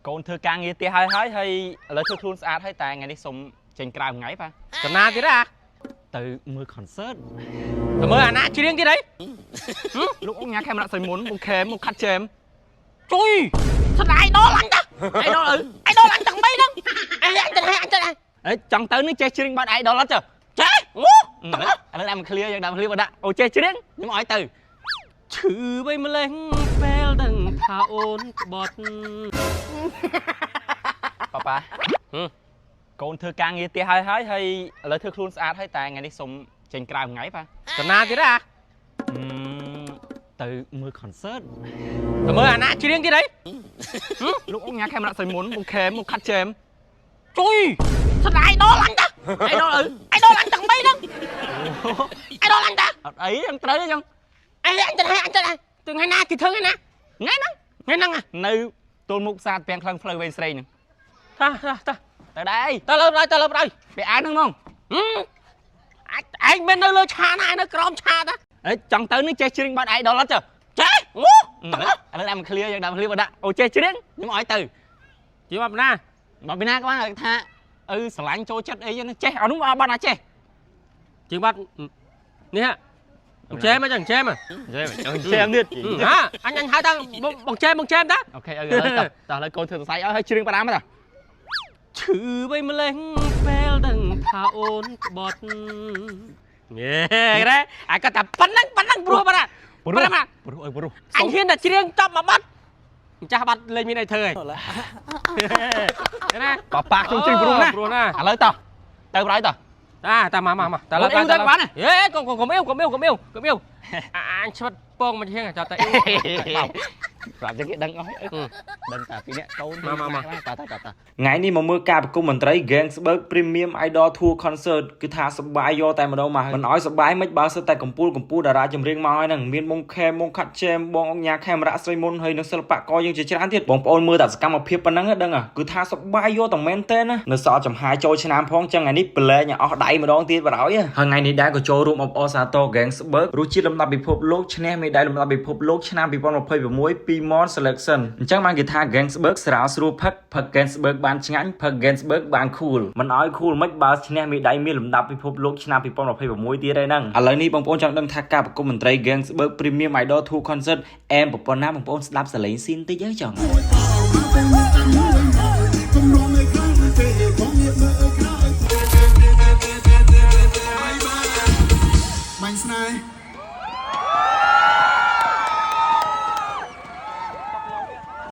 កូនធ្វើការងារផ្ទះហើយហើយហើយឥឡូវធ្វើខ្លួនស្អាតហើយតែថ្ងៃនេះសុំចេញក្រៅមួយថ្ងៃប៉ា។ ចំណាទៀតហ៎? ទៅមើល concert។ ទៅមើលអាណាច្រៀងទៀតអី? លោកអ៊ុកញ៉ាខេមរៈសៃមុនបងខេមមកខាត់ជែម។ ជួយស្ដាយដល់អញតា idol អឺ idol អញទាំងបីហ្នឹងអញអញទៅហើយអញទៅហើយ។ អេចង់ទៅនេះចេះច្រៀងបាត់ idol អត់ចុះ? ចេះងូ ឥឡូវដាក់មក clear យើងដាក់ clear បើដាក់អូចេះច្រៀងខ្ញុំឲ្យទៅ។ ឈឺໄວម្លេះពេលដឹងថាអូនក្បត់ ប៉ាប៉ាកូនធ្វើការងារផ្ទះហើយហើយហើយឥឡូវធ្វើខ្លួនស្អាតហើយតែថ្ងៃនេះសុំចេញក្រៅមួយថ្ងៃប៉ា។ ចំណាទៀតហ៎? ទៅមើល concert។ ទៅមើលអាណាច្រៀងទៀតអី? លោកអ៊ុកញ៉ាខេមរៈសៃមុនបងខេមមកខាត់ជែម។ ជួយស្ដាយដល់អញតា idol អឺ idol អញទាំងបីហ្នឹង idol អញតា អត់អីចឹងត្រូវចឹង។ អញអញទៅហើយអញទៅហើយទៅថ្ងៃណាគេធ្វើថ្ងៃណា? ថ្ងៃហ្នឹង។ ថ្ងៃហ្នឹង។ នៅទល់មុខផ្សារពាំងខ្លឹងផ្លូវវែងស្រេងហ្នឹង។ តាតា ទៅដែរអី? ទៅលើដល់ទៅលើដល់ ពាក់អាវហ្នឹងហ្មង អាចឯងមិននៅលើឆាណាឯងនៅក្រោមឆាតា។ អេចង់ទៅនេះចេះច្រៀងបាត់ idol អត់ចុះ? ចេះងូ ឥឡូវដាក់មក clear យើងដាក់ clear បើដាក់អូចេះច្រៀងខ្ញុំឲ្យទៅ។ ជាបាត់ណា? បើពីណាក៏បានថាឪស្រឡាញ់ចូលចិត្តអីហ្នឹងចេះអត់នោះបាត់ណាចេះ។ ជាបាត់នេះបងចែមចឹងចែម ចែមចែមទៀត ហាអញអញហៅតាបងចែមបងចែមតា។ OK ឥឡូវតោះតោះឥឡូវកូនធ្វើសរសៃឲ្យឲ្យច្រៀងបាត់តាមតា។ ឈឺໄວម្លេះពេលដឹងថាអូនក្បត់ញ៉េរ៉េអាគាត់តែប៉ុណ្ណឹងប៉ុណ្ណឹងព្រោះបាត់ ព្រោះព្រោះអើយព្រោះ អញហ៊ានតែច្រៀងចប់មួយបាត់ម្ចាស់បាត់លេងមានអីធ្វើហើយណា។ ប៉ាប៉ាខ្ញុំច្រៀងព្រោះណា ព្រោះណា ឥឡូវតោះទៅប្រយតោះ តាតាមកមកមកតាលើ ទៅបាន ហេកុំកុំកុំអ៊ីវកុំអ៊ីវកុំអ៊ីវកុំអ៊ីវអញឆ្វិតពងមកជាងចោលតែអ៊ីវ ប្រាប់ចឹងគេដឹងអស់ដឹងតាពីនេះកូន មកមក តាតាតា ថ្ងៃនេះមកមើលការប្រគំមន្ត្រី Ganzberg Premium Idol Tour Concert គឺថាសប្បាយយកតែម្ដងមកមិនឲ្យសប្បាយមិនបើសិតតែកំពូលកំពូលតារាចម្រៀងមកហើយហ្នឹងមានបងខេមបងខាត់ជែមបងអង្ញាខេមរៈស្រីមុនហើយនិងសិល្បករយើងជាច្រើនទៀតបងប្អូនមើលតែសកម្មភាពប៉ុណ្ណឹងដឹងគឺថាសប្បាយយកតែមែនទេណានៅសល់ចំហាយចូលឆ្នាំផងចឹងថ្ងៃនេះប្រឡែងឲ្យអស់ដៃម្ដងទៀតបណ្ដោយហើយថ្ងៃនេះដែរក៏ចូលរួមអបអរសាទរ Ganzberg រសជាតិលំដាប់ពិភពលោកឈ្នះមេដាយលំដាប់ពិភពលោកឆ្នាំ2026ពី Mon Selection អញ្ចឹងបានគេថា Ganzberg ស្រាលស្រួលផឹកផឹក Ganzberg បានឆ្ងាញ់ផឹក Ganzberg បាន cool មិនឲ្យ cool មិនបើឈ្នះមេដាយមានលំដាប់ពិភពលោកឆ្នាំ2026ទៀតហើយហ្នឹងឥឡូវនេះបងប្អូនចង់ដឹងថាការប្រគំមន្ត្រី Ganzberg Premium Idol 2 Concert អែមប្រព័ន្ធណាបងប្អូនស្ដាប់សលេងស៊ីនតិចហើយចង់ កំរងនៅខាងទេបងងាកមើលក្រោយបាញ់ស្នេហ៍